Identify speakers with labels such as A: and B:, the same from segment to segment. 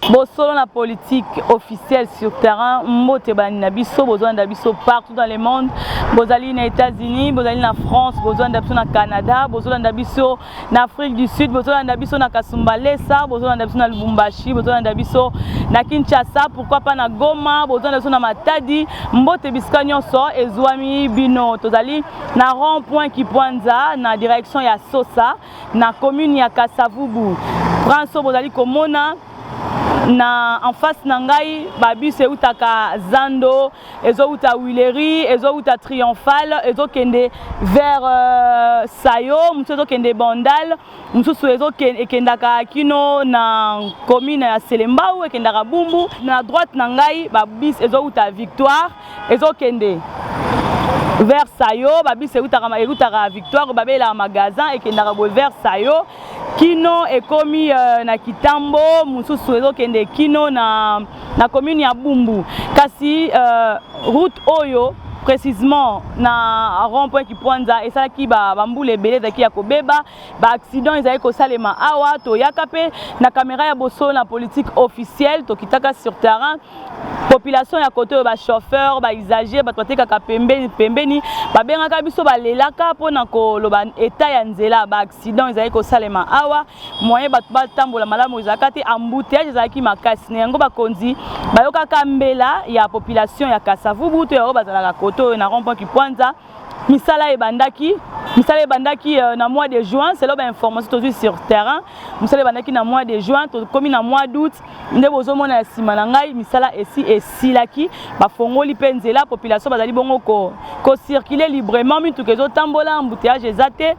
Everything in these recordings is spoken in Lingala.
A: Bosolo na politique officielle sur terrain, mbote bani na biso, bozolanda biso partout dans le monde. Bozali na États-Unis, bozali na France, bozolanda biso na Canada, bozolanda biso na Afrique du Sud, bozolanda biso na Kasumbalesa, bozolanda biso na Lubumbashi, bozolanda biso na Kinshasa, pourquoi pas na Goma, bozolanda biso na Matadi, mbote bisika nyonso ezwami bino. Tozali na rond point Kipwanza na direction ya Sosa na commune ya Kasavubu. Prince bozali komona na en face na ngai ba bus eutaka Zando, ezowuta Huilerie, ezowuta Triomphal, ezokende vers Sayo, mosusu ezokende Bandal, mosusu ekendaka kino na commune ya Selembao, ekendaka Bumbu. Na droite na ngai ba bus ezowuta Victoire, ezokende vers Sayo, ba bus eutaka Victoire, babelaka magasin, ekendaka boye vers Sayo kino ekomi na Kitambo, mosusu ezokende kino na commune ya Bumbu. Kasi route oyo précisément na rond-point Kipwanza esalaki bambula ebele ezalaki ya kobeba, ba accident ezalaki kosalema awa. Toyaka mpe na caméra ya Bosolo na politique officielle, tokitaka sur terrain. Population ya kote oyo, ba chauffeur, ba usager, bato batekaka pembeni pembeni, babengaka biso, balelaka mpona koloba état ya nzela. Ba accident ezalaki kosalema awa, moyen bato batambola malamu ezalaka te, embouteillage ezalaki makasi. Na yango bakonzi bayokaka mbela ya population ya Kasavubu to yango bazalaka kote oyo na rond-point Kipwanza. Misala ebandaki na mois de juin, selon bainformation tozwi sur terrain. Misala ebandaki na mois de juin, tokomi na mois d'août. Nde bozomona ya nsima na ngai, misala esi esilaki, bafongoli mpe nzela, population bazali bongo kocirculer librement, mituka ezotambola, embouteillage eza te,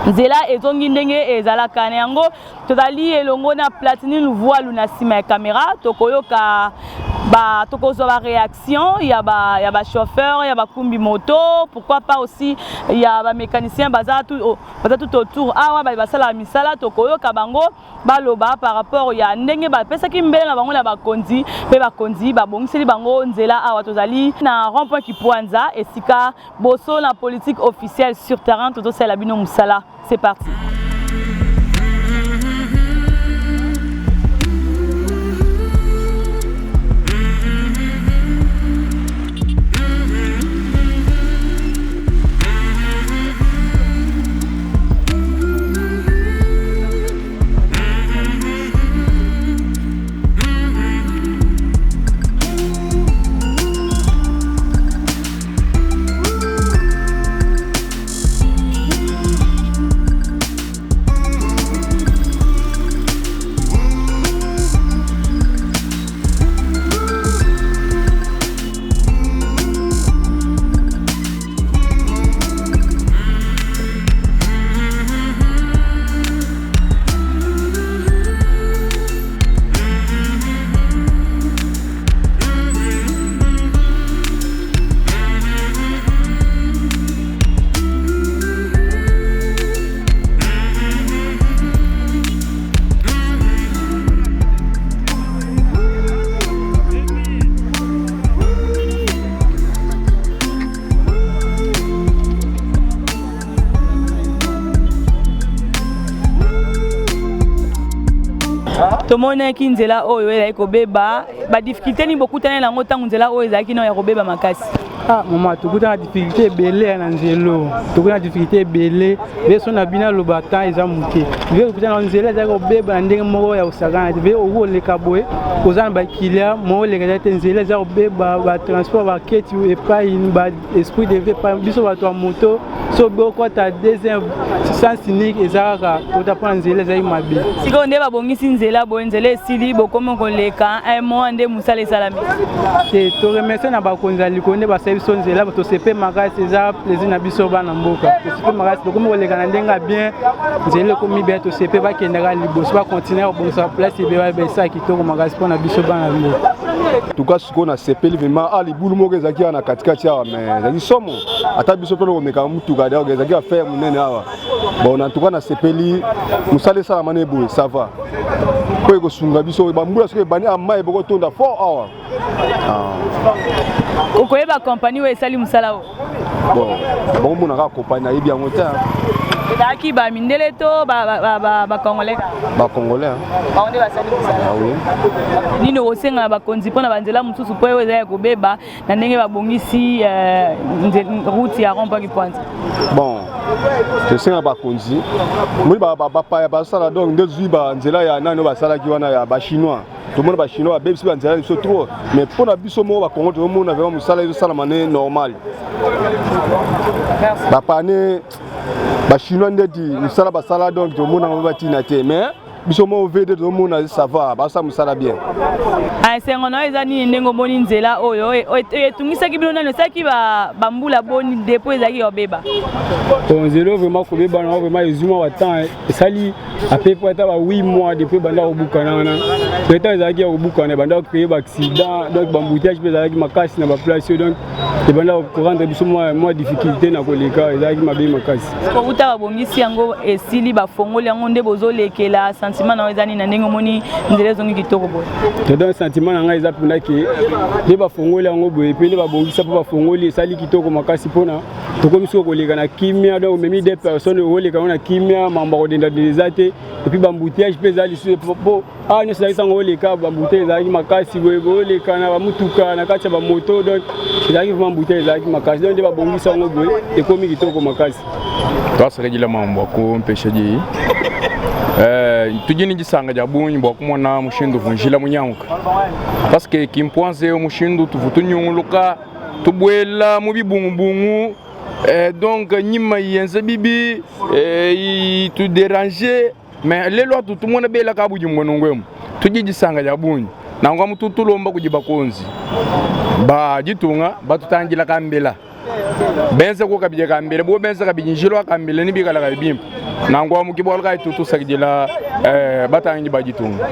A: nzela ezongi ndenge ezalaka. Na yango tozali elongo na Platini Luvualu na nsima ya caméra. Tokoyoka ba tokozwa baréaction ya bachauffeur, ya bakumbi moto, pourquoi pas aussi ya bamécanicien baza tout autour awa, basalaka misala. Tokoyoka bango baloba par rapport ya ndenge bapesaki mbele na bango na bakonzi, mpe bakonzi babongiseli bango nzela. Awa tozali na rond point Kipwanza, esika Boso na politique officielle sur terrain tozosalela bino mosala. C'est parti. Tomonaki nzela oyo ezalaki kobeba. Badifficulté nini bokutani nango ntango nzela oyo ezalaki nao ya kobeba makasi?
B: Ah mama, tokuta na difficulté ebele na nzela, tokuta na difficulté ebele. Ve so na bino aloba temps eza moke. Ve tokuta na nzela ezalaki kobeba na ndenge moko ya kosakana te. Ve okoki koleka boye, oza na bakilia mo oleka eza te. Nzela eza kobeba, batransport baketi epai, ba esprit de vie epai. Biso bato ya moto so bokɔta deuxième sens unique, eza kaka tota mpona nzela ezalaki mabe.
A: Sikoyo nde babongisi nzela boye, nzela esili, bokomi koleka un mois nde mosala esalami?
B: Te, toremercie na bakonzi ya likolo nde basali biso nzela. Tosepe makasi, eza plaisir na biso bana mboka. Tosepe makasi, tokomi koleka na ndenge ya bien, nzela ekomi bien. Tosepe, bakendaka liboso, bakontinue kobongisa place ebeba, esala kitoko makasi mpona biso bana mboka.
C: Tuka sikoyo nasepeli vraiment. A libulu moko ezalaki awa na katikati awa, mais ezalaki somo. Ata biso mpona komeka mutuka, donc ezalaki affaire monene awa. Bon, en tout cas nasepeli, mosala esalama na eboye, ça va, mpo ekosunga biso. Bambula soki ebandi, amai bokotonda fort awa.
A: Okoyeba kompani oyo esali mosala oyo?
C: Bon, bakomona kaka kompani, nayebi yango te.
A: Ezalaki ba mindele to ba congolais?
C: Ba congolais.
A: Bango nde basali mosala.
C: Ah oui.
A: Nini okosenga na bakonzi mpona banzela mosusu mpo oyo eza ya kobeba na ndenge babongisi route ya rond-point Kipwanza?
C: Bon, tosenga bakonzi moni bapaya basala, donc nde zwi banzela ya nani oyo basalaki wana ya bachinois. Tomona bachinois babebisi banzela na biso trop, mais mpo na biso moko bakongo tozomona vraiment mosala ezosalama ne normal. Bapaya ne bachinois ndeti mosala basala, donc tomona yango batina te, mais biso moko VD tozomona ça va, basala mosala bien.
A: Esengo na yo eza nini ndenge omoni nzela oyo etungisaki bino? Nani esalaki bambula boni depuis ezalaki kobeba?
B: Bon, nzela oyo vraiment kobeba nango vraiment ezwi mwa batemps, esali apepo ata ba 8 mois depuis ebanda kobukana wana. Ntango ezalaki ya kobukana, ebanda kocréer baaccident, donc baembouteillage mpe ezalaki makasi na baplace oyo, donc ebanda korendre biso mwa difficulté na koleka, ezalaki mabe makasi.
A: Kouta babongisi yango, esili, bafongoli yango nde bozolekela, sentiment na yo eza nini na ndenge omoni nzela ezongi kitoko boye?
B: Donc sentiment na ngai eza mpenza ke nde bafongoli yango boye mpe nde babongisa mpo bafongoli, esali kitoko makasi mpona tokomi soki koleka na kimia. Donc omemi deux personnes, okoleka yango na kimia, mambo ya kodendadenda eza te. Et puis baembouteillage mpe eza lisusu, po awa nyonso ezalaki sango oleka, baembouteillage ezalaki makasi boye, booleka na bamutuka na kati ya bamoto, donc ezalaki vraiment embouteillage ezalaki makasi. Donc nde babongisa yango boye, ekomi kitoko makasi.
D: Twasakidila mambo akumpesha diyi. Tudi ne disanka dia bungi bua kumona mushindu uvua njila munyanguka, parce que Kimpwanza eu mushindu tuvua tunyunguluka tubuela mu bibungubungu, donc nyima yenze bibi ituderange, mais lelu atu tumona bela ka budimbu nungu emu, tudi disanka dia bungi. Nanku amu tutulomba kudi bakonzi ba ditunga batutangila kambela benze ko kabidi kambela bo benze kabidi njila wa kambela ne bikala kayi bimpe. Nanku amu ke bualu kayi tutusakidila batangi ba ditunga.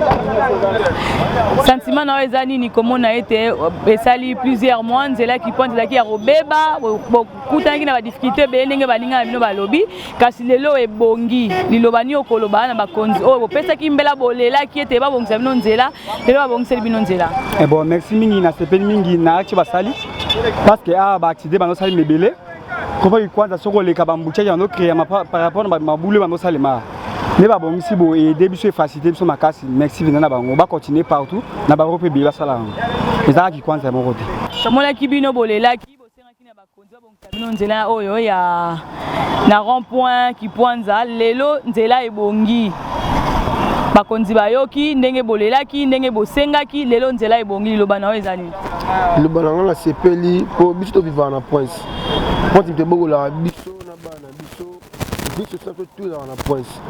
A: Sentiment na yo eza nini komona ete esali plusieurs mois nzela Kimpwanza ezalaki ya kobeba, bokutanaki na badifficulté ebele ndenge baninga na bino balobi, kasi lelo ebongi? Liloba nini okoloba na bakonzi oyo bopesaki mbela, bolelaki ete babongisa bino nzela, lelo babongiseli bino nzela?
B: Eh bon, merci mingi, nasepeli mingi na acte basali, parce que awa baaccident bandosali mebele komaki kwanza soki oleka baembouteillage bandocréama par rapport na mabulu bandosalema. Nde babongisi boye, aide biso, efacilité biso makasi. Merci mpenza na bango, bacontinue partout na bango mpe ebele basala yango, ezalaki kwanza moko te.
A: Tomonaki bino bolelaki, bosengaki na bakonzi babongisa bino nzela oyo ya na rond point Kipwanza. Lelo nzela ebongi, bakonzi bayoki ndenge bolelaki, ndenge bosengaki, lelo nzela ebongi. Liloba na yo eza nini?
E: Liloba na ngai, nasepeli mpo biso tovivaka na Prince. Pointe moto ebokolaka biso na bana na biso, vie sociale mpe tout ezalaka na Prince.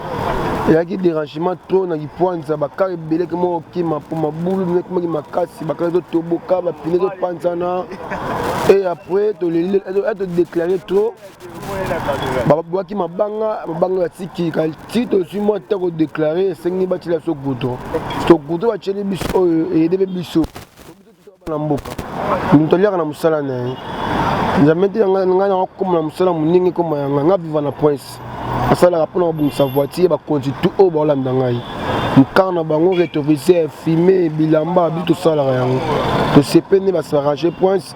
E: Ezalaki dérangement trop na Kipwanza, bakar ebele koma kokima mpo mabulu ekomaki makasi, bakar ezotoboka, bapine ezopanzana. Et après toleli, todéclare trop, babwaki mabanga, mabanga batiki ti tozwi mwa ta kodéclare, esengi batiela biso goudron. So goudron batieli biso oyo eyede mpe biso na mboka. Moto aliaka na mosala na ye, Nzambe te. Ngai nakokoma na mosala monene ekoma ya ngai. Ngai viva na Prince, asalaka mpona kobongisa voiture. Bakonzi tu oyo baolanda ngai, mokar na bango, rétroviseur, fumé, bilamba, biso tosalaka yango. Tosepe nde baarrange Prince,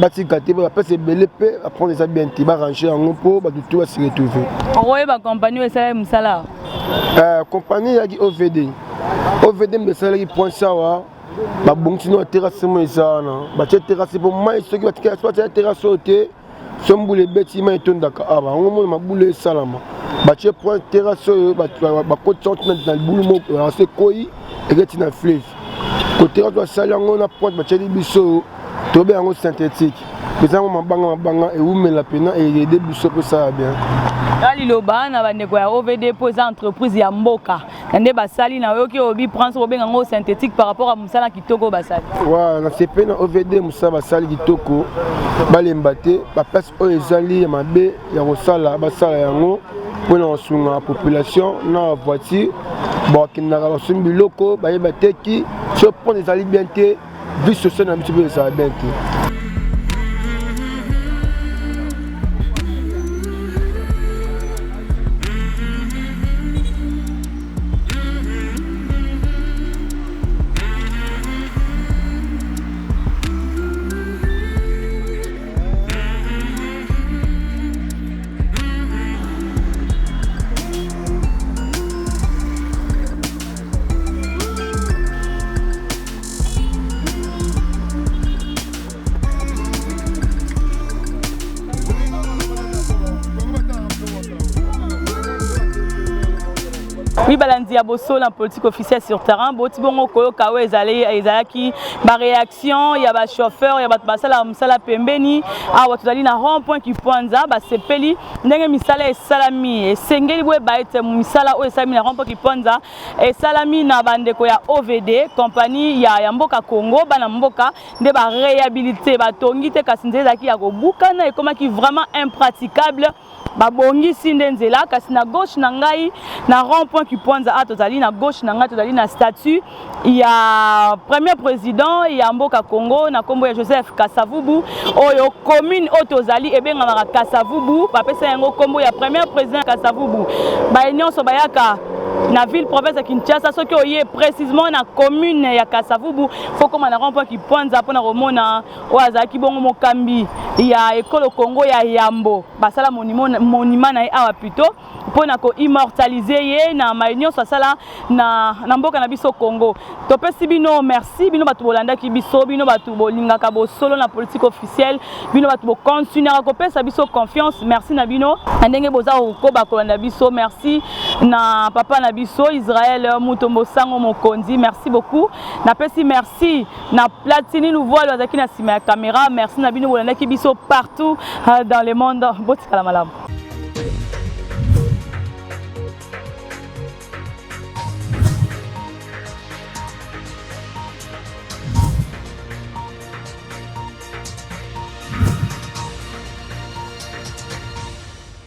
E: batika te, bapesa ebele mpe aprendre eza bien te, baarrange yango mpo bato tu base retrouve.
A: Okoyeba compagnie oyo esalaki mosala?
E: Compagnie eyaki OVD. OVD mbe esalaki Prince awa. Babongisi no terrasse mo eza wana, batie terrasse mpo mai soki batia terrasse oyo te, so mbula ebeti, mai etondaka awa. Yango mona mabulu esalama. Batie point terrasse oyo, bakotisa na libulu moko so ekoyi eketi na fleuve. Koterrasse basali yango na pointe batieli biso, tobe yango synthétique, eza yango mabanga mabanga, ewumela mpena, eyede biso mpe esala bien.
A: Ka liloba na bandeko ya OVD, mpo eza entreprise ya mboka na nde basali na oyoki obi Prince obenga yango synthétique par rapport à mosala kitoko oyo basali.
E: Wa nasepe na OVD, mosala basali kitoko, balemba te. Baplace oyo ezali ya mabe ya kosala, basala yango mpona kosunga population na voiture. Bakendaka basombi biloko, bayeba teki so pont ezali bien te, vie sociale na biso mpe ezala bien te.
A: Oui, balandi ya bosolo na politique officielle sur terrain, boti bongo koyoka oyo ezali ezalaki ba réaction ya ba chauffeur ya bato basala mosala pembeni awa. Tozali na rond point Kipwanza, basepeli ndenge misala esalami. Esengeli boyeba ete misala oyo esalami na rond point Kipwanza esalami na bandeko ya OVD, compagnie ya mboka Congo. Bana mboka nde baréhabilité, batongi te, kasi nzela ezalaki ya kobukana, ekomaki vraiment impraticable, babongisi nde nzela. Kasi na gauche na ngai, na rond point Kipwanza a, tozali na gauche na ngai, tozali na statue ya premier président ya mboka Congo na nkombo ya Joseph Kasavubu. Oyo commune oyo tozali ebengamaka Kasavubu, bapesa yango nkombo ya premier président Kasavubu. Baye nyonso bayaka na ville province ya Kinshasa, soki oye précisément na commune ya Kasavubu, faut koma na rond point Kipwanza mpona komona oyo azalaki bongo mokambi ya ekolo Congo ya yambo. Basala monument na ye awa plutôt mpona koimmortaliser ye na mai nyonso asala na mboka na biso Congo. Topesi bino merci, bino bato bolandaki biso, bino bato bolingaka bosolo na politique officielle, bino bato bokontinuaka kopesa biso confiance. Merci na bino na ndenge boza kokoba kolanda biso. Merci na papa na biso Israel Mutombo Sango Mokonzi, merci beaucoup. Napesi merci na Platini Luvoilo, azalaki na nsima ya caméra. Merci na bino bolandaki biso partout dans le monde. Botikala malamu.